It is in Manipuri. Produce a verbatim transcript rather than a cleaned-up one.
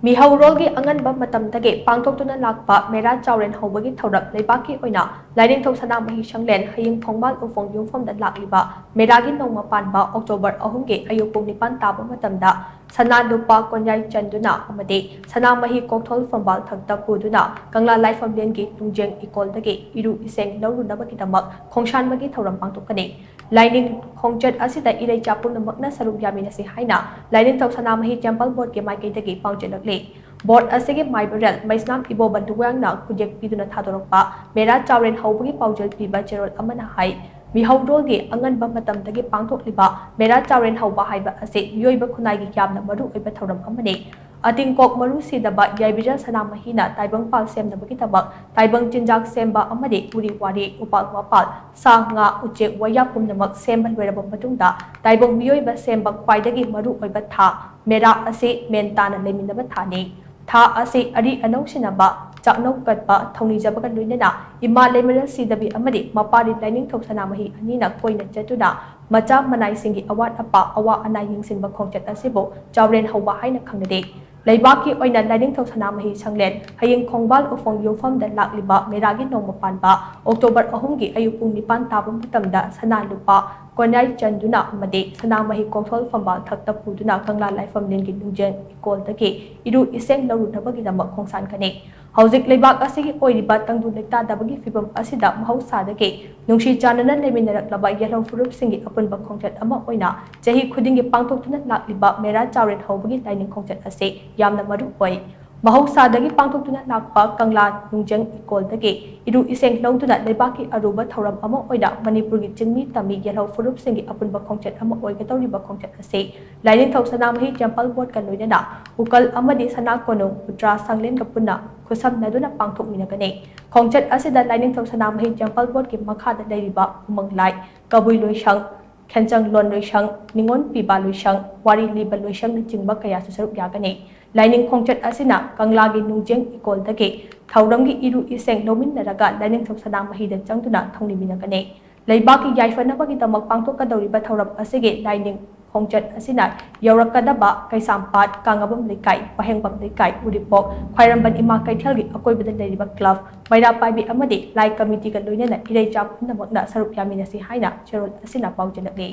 ꯃꯤꯍꯧꯔꯣꯜꯒꯤ ꯑꯉꯟꯕ ꯃꯇꯝꯗꯒꯤ ꯄꯥꯡꯊꯣꯛꯇꯨꯅ ꯂꯥꯛꯄ ꯃꯦꯔꯥ ꯆꯥꯎꯔꯦꯟ ꯍꯧꯕꯒꯤ ꯊꯧꯔꯝ ꯂꯩꯕꯥꯛꯀꯤ ꯑꯣꯏꯅ ꯂꯥꯏꯅꯤꯡꯊꯧ ꯁꯅꯥꯃꯍꯤ ꯁꯪꯂꯦꯟ ꯍꯌꯤꯡ ꯈꯣꯡꯕꯥꯜ ꯎꯐꯣꯡ ꯌꯨꯝꯐꯝꯗ ꯂꯥꯛꯂꯤꯕ ꯃꯦꯔꯥꯒꯤ ꯅꯣꯡꯃ ꯄꯥꯟꯕ ꯑꯣꯛꯇꯣꯕꯔ ꯑꯍꯨꯝꯒꯤ ꯑꯌꯨꯛ ꯄꯨꯡ ꯅꯤꯄꯥꯟ ꯇꯥꯕ ꯃꯇꯝꯗ ꯁꯅꯥ ꯂꯨꯄꯥ ꯀꯣꯟꯌꯥꯏ ꯆꯟꯗꯨꯅ ꯑꯃꯗꯤ ꯁꯅꯥꯃꯍꯤ ꯀꯣꯛꯊꯣꯜ ꯐꯝꯕꯥꯜ ꯊꯛꯇ ꯄꯨꯗꯨꯅ ꯀꯪꯂꯥ ꯂꯥꯏꯐꯝꯂꯦꯟꯒꯤ ꯅꯨꯡꯖꯦꯡ ꯏꯀꯣꯜꯗꯒꯤ ꯏꯔꯨ ꯏꯁꯦꯡ ꯂꯧꯔꯨꯅꯕꯒꯤꯗꯃꯛ ꯈꯣꯡꯁꯥꯟꯕꯒꯤ ꯊꯧꯔꯝ ꯄꯥꯡꯊꯣꯛꯀꯅꯤ꯫ ꯂꯥꯏꯅꯤꯡ ꯈꯣꯡꯆꯠ ꯑꯁꯤꯗ ꯏꯔꯩꯆꯥ ꯄꯨꯝꯅꯃꯛꯅ ꯁꯔꯨꯛ ꯌꯥꯃꯤꯟꯅꯁꯤ ꯍꯥꯏꯅ ꯂꯥꯏꯅꯤꯡꯊꯧ ꯁꯅꯥꯃꯍꯤ ꯇꯦꯝꯄꯜ ꯕꯣꯔꯗꯀꯤ ꯃꯥꯏꯀꯩꯗꯒꯤ ꯄꯥꯎꯖꯦꯜꯂꯛꯂꯤ꯫ ꯕꯣꯔꯗ ꯑꯁꯤꯒꯤ ꯃꯥꯏꯕꯔꯦꯜ ꯃꯩꯁꯅꯥꯝ ꯏꯕꯣ ꯕꯟꯗꯨꯋꯥꯡꯅ ꯈꯨꯗꯦꯛ ꯄꯤꯗꯨꯅ ꯊꯥꯗꯣꯔꯛꯄ ꯃꯦꯔꯥ ꯆꯥꯎꯔꯦꯟ ꯍꯧꯕꯒꯤ ꯄꯥꯎꯖꯦꯜ ꯄꯤꯕ ꯆꯦꯔꯣꯜ ꯑꯃꯅ ꯍꯥꯏ, ꯃꯤꯍꯧꯔꯣꯜꯒꯤ ꯑꯉꯟꯕ ꯃꯇꯝꯗꯒꯤ ꯄꯥꯡꯊꯣꯛꯂꯤꯕ ꯃꯦꯔꯥ ꯆꯥꯎꯔꯦꯟ ꯍꯧꯕ ꯍꯥꯏꯕ ꯑꯁꯤ ꯃꯤꯑꯣꯏꯕ ꯈꯨꯟꯅꯥꯏꯒꯤ ꯌꯥꯝꯅ ꯃꯔꯨ ꯑꯣꯏꯕ ꯊꯧꯔꯝ ꯑꯃꯅꯤ꯫ ꯑꯇꯤꯡꯀꯣꯛ ꯃꯔꯨ ꯁꯤꯗꯕ ꯌꯥꯏꯕꯤꯔꯦꯜ ꯁꯅꯥꯃꯍꯤꯅ ꯇꯥꯏꯕꯪꯄꯥꯜ ꯁꯦꯝꯅꯕꯒꯤꯗꯃꯛ ꯇꯥꯏꯕꯪ ꯆꯤꯟꯖꯥꯛ ꯁꯦꯝꯕ ꯑꯃꯗꯤ ꯎꯔꯤ ꯋꯥꯔꯤ, ꯎꯄꯥꯜ ꯋꯥꯄꯥꯜ, ꯁꯥ ꯉꯥ, ꯎꯆꯦꯛ ꯋꯥꯌꯥ ꯄꯨꯝꯅꯃꯛ ꯁꯦꯝꯕ ꯂꯣꯏꯔꯕ ꯃꯇꯨꯡꯗ ꯇꯥꯏꯕꯪ ꯃꯤꯑꯣꯏꯕ ꯁꯦꯝꯕ ꯈ꯭ꯋꯥꯏꯗꯒꯤ ꯃꯔꯨ ꯑꯣꯏꯕ ꯊꯥ ꯃꯦꯔꯥ ꯑꯁꯤ ꯃꯦꯟ ꯇꯥꯅ ꯂꯩꯃꯤꯟꯅꯕ ꯊꯥꯅꯤ꯫ ꯊꯥ ꯑꯁꯤ ꯑꯔꯤ ꯑꯅꯧ ꯁꯤꯟꯅꯕ, ꯆꯥꯛꯅꯧ ꯀꯠꯄ, ꯊꯧꯅꯤꯖꯕꯒ ꯂꯣꯏꯅꯅ ꯏꯃꯥ ꯂꯩꯃꯔꯦꯜ ꯁꯤꯗꯕꯤ ꯑꯃꯗꯤ ꯃꯄꯥꯔꯤ ꯂꯥꯏꯅꯤꯡꯊꯧ ꯁꯅꯥꯃꯍꯤ ꯑꯅꯤꯅ ꯀꯣꯏꯅ ꯆꯠꯇꯨꯅ ꯃꯆꯥ ꯃꯅꯥꯏꯁꯤꯡꯒꯤ ꯑꯋꯥꯠ ꯑꯄꯥ, ꯑꯋꯥ ꯑꯅꯥ ꯌꯦꯡꯁꯤꯟꯕ ꯈꯣꯡꯆꯠ ꯑꯁꯤꯕꯨ ꯆꯥꯎꯔꯦꯟ ꯍꯧꯕ ꯍꯥꯏꯅ ꯈꯪꯅꯗꯦ꯫ ꯂꯩꯕꯥꯛꯀꯤ ꯑꯣꯏꯅ ꯂꯥꯏꯅꯤꯡꯊꯧ ꯁꯅꯥꯃꯍꯤ ꯁꯪꯂꯦꯟ ꯍꯌꯦꯡ ꯈꯣꯡꯕꯥꯜ ꯎꯐꯣꯡ ꯌꯨꯝꯐꯝꯗ ꯂꯥꯛꯂꯤꯕ ꯃꯦꯔꯥꯒꯤ ꯅꯣꯡꯃ ꯄꯥꯟꯕ ꯑꯣꯛꯇꯣꯕꯔ ꯑꯍꯨꯝꯒꯤ ꯑꯌꯨꯛ ꯄꯨꯡ ꯅꯤꯄꯥꯟ ꯇꯥꯕ ꯃꯇꯝꯗ ꯁꯅꯥ ꯂꯨꯄꯥ ꯀꯣꯟꯌꯥꯏ ꯆꯟꯗꯨꯅ ꯑꯃꯗꯤ ꯁꯅꯥꯃꯍꯤ ꯀꯣꯛꯊꯣꯜ ꯐꯝꯕꯥꯜ ꯊꯛꯇ ꯄꯨꯗꯨꯅ ꯀꯪꯂꯥ ꯂꯥꯏꯐꯝꯂꯦꯟꯒꯤ ꯅꯨꯡꯖꯦꯡ ꯏꯀꯣꯜꯗꯒꯤ ꯏꯔꯨ ꯏꯁꯦꯡ ꯂꯧꯔꯨꯅꯕꯒꯤꯗꯃꯛ ꯈꯣꯡꯁꯥꯟꯒꯅꯤ꯫ ꯍꯧꯖꯤꯛ ꯂꯩꯕꯥꯛ ꯑꯁꯤꯒꯤ ꯑꯣꯏꯔꯤꯕ ꯇꯪꯗꯨ ꯂꯩꯇꯥꯗꯕꯒꯤ ꯐꯤꯕꯝ ꯑꯁꯤꯗ ꯃꯍꯧꯁꯥꯗꯒꯤ ꯅꯨꯡꯁꯤ ꯆꯥꯟꯅꯅ ꯂꯩꯃꯤꯟꯅꯔꯛꯂꯕ ꯌꯦꯜꯍꯧ ꯐꯨꯔꯨꯞꯁꯤꯡꯒꯤ ꯑꯄꯨꯟꯕ ꯈꯣꯡꯆꯠ ꯑꯃ ꯑꯣꯏꯅ ꯆꯍꯤ ꯈꯨꯗꯤꯡꯒꯤ ꯄꯥꯡꯊꯣꯛꯇꯨꯅ ꯂꯥꯛꯂꯤꯕ ꯃꯦꯔꯥ ꯆꯥꯎꯔꯦꯟ ꯍꯧꯕꯒꯤ ꯂꯥꯏꯅꯤꯡ ꯈꯣꯡꯆꯠ ꯑꯁꯤ ꯌꯥꯝꯅ ꯃꯔꯨ ꯑꯣꯏ꯫ ꯃꯍꯧꯁꯥꯗꯒꯤ ꯄꯥꯡꯊꯣꯛꯇꯨꯅ ꯂꯥꯛꯄ ꯀꯪꯂꯥ ꯅꯨꯡꯖꯪ ꯏꯀꯣꯜꯗꯒꯤ ꯏꯔꯨ ꯏꯁꯦꯡ ꯂꯧꯗꯨꯅ ꯂꯩꯕꯥꯛꯀꯤ ꯑꯔꯨꯕ ꯊꯧꯔꯝ ꯑꯃ ꯑꯣꯏꯅ ꯃꯅꯤꯄꯨꯔꯒꯤ ꯆꯤꯡꯃꯤ ꯇꯝꯃꯤ ꯌꯦꯜꯍꯧ ꯐꯨꯔꯨꯞꯁꯤꯡꯒꯤ ꯑꯄꯨꯟꯕ ꯈꯣꯡꯆꯠ ꯑꯃ ꯑꯣꯏꯒꯗꯧꯔꯤꯕ ꯈꯣꯡꯆꯠ ꯑꯁꯤ ꯂꯥꯏꯅꯤꯡꯊꯧ ꯁꯅꯥꯃꯍꯤ ꯇꯦꯝꯄꯜ ꯕꯣꯔꯗꯀ ꯂꯣꯏꯅꯅ ꯎꯀꯜ ꯑꯃꯗꯤ ꯁꯅꯥ ꯀꯣꯅꯨꯡ ꯎꯇ꯭ꯔꯥ ꯁꯪꯂꯦꯟꯒ ꯄꯨꯟꯅ ꯈꯨꯠꯁꯝꯅꯗꯨꯅ ꯄꯥꯡꯊꯣꯛꯃꯤꯟꯅꯒꯅꯤ꯫ ꯈꯣꯡꯆꯠ ꯑꯁꯤꯗ ꯂꯥꯏꯅꯤꯡꯊꯧ ꯁꯅꯥꯃꯍꯤ ꯇꯦꯝꯄꯜ ꯕꯣꯔꯗꯀꯤ ꯃꯈꯥꯗ ꯂꯩꯔꯤꯕ ꯎꯃꯪ ꯂꯥꯏ, ꯀꯕꯨꯏ ꯂꯣꯏꯁꯪ, ꯈꯦꯟꯆꯪ ꯂꯣꯟ ꯂꯣꯏꯁꯪ, ꯅꯤꯉꯣꯜ ꯄꯤꯕ ꯂꯣꯏꯁꯪ, ꯋꯥꯔꯤ ꯂꯤꯕ ꯂꯣꯏꯁꯪꯅꯆꯤꯡꯕ ꯀꯌꯥꯁꯨ ꯁꯔꯨꯛ ꯌꯥꯒꯅꯤ꯫ ꯂꯥꯏꯅꯤꯡ ꯈꯣꯡꯆꯠ ꯑꯁꯤꯅ ꯀꯪꯂꯥꯒꯤ ꯅꯨꯡꯖꯦꯡ ꯏꯀꯣꯜꯗꯒꯤ ꯊꯧꯔꯝꯒꯤ ꯏꯔꯨ ꯏꯁꯦꯡ ꯂꯧꯃꯤꯟꯅꯔꯒ ꯂꯥꯏꯅꯤꯡꯊꯧ ꯁꯅꯥꯃꯍꯤꯗ ꯆꯪꯗꯨꯅ ꯊꯧꯅꯤꯃꯤꯟꯅꯒꯅꯤ꯫ ꯂꯩꯕꯥꯛꯀꯤ ꯌꯥꯏꯐꯅꯕꯒꯤꯗꯃꯛ ꯄꯥꯡꯊꯣꯛꯀꯗꯧꯔꯤꯕ ꯊꯧꯔꯝ ꯑꯁꯤꯒꯤ ꯂꯥꯏꯅꯤꯡ ꯈꯣꯡꯆꯠ ꯑꯁꯤꯅ ꯌꯧꯔꯛꯀꯗꯕ ꯀꯩꯁꯥꯝꯄꯥꯠ, ꯀꯥꯡꯉꯕꯝ ꯂꯩꯀꯥꯏ, ꯄꯍꯦꯡꯕꯝ ꯂꯩꯀꯥꯏ, ꯎꯔꯤꯄꯣꯛ, ꯈ꯭ꯋꯥꯏꯔꯝꯕꯟ ꯏꯃꯥ ꯀꯩꯊꯦꯜꯒꯤ ꯑꯀꯣꯏꯕꯗ ꯂꯩꯔꯤꯕ ꯀ꯭ꯂꯕ, ꯃꯩꯔꯥ ꯄꯥꯏꯕꯤ ꯑꯃꯗꯤ ꯂꯥꯏ ꯀꯃꯤꯇꯤꯒ ꯂꯣꯏꯅꯅ ꯏꯔꯩꯆꯥ ꯄꯨꯝꯅꯃꯛꯅ ꯁꯔꯨꯛ ꯌꯥꯃꯤꯟꯅꯁꯤ ꯍꯥꯏꯅ ꯆꯦꯔꯣꯜ ꯑꯁꯤꯅ ꯄꯥꯎꯖꯦꯜꯂꯛꯂꯤ꯫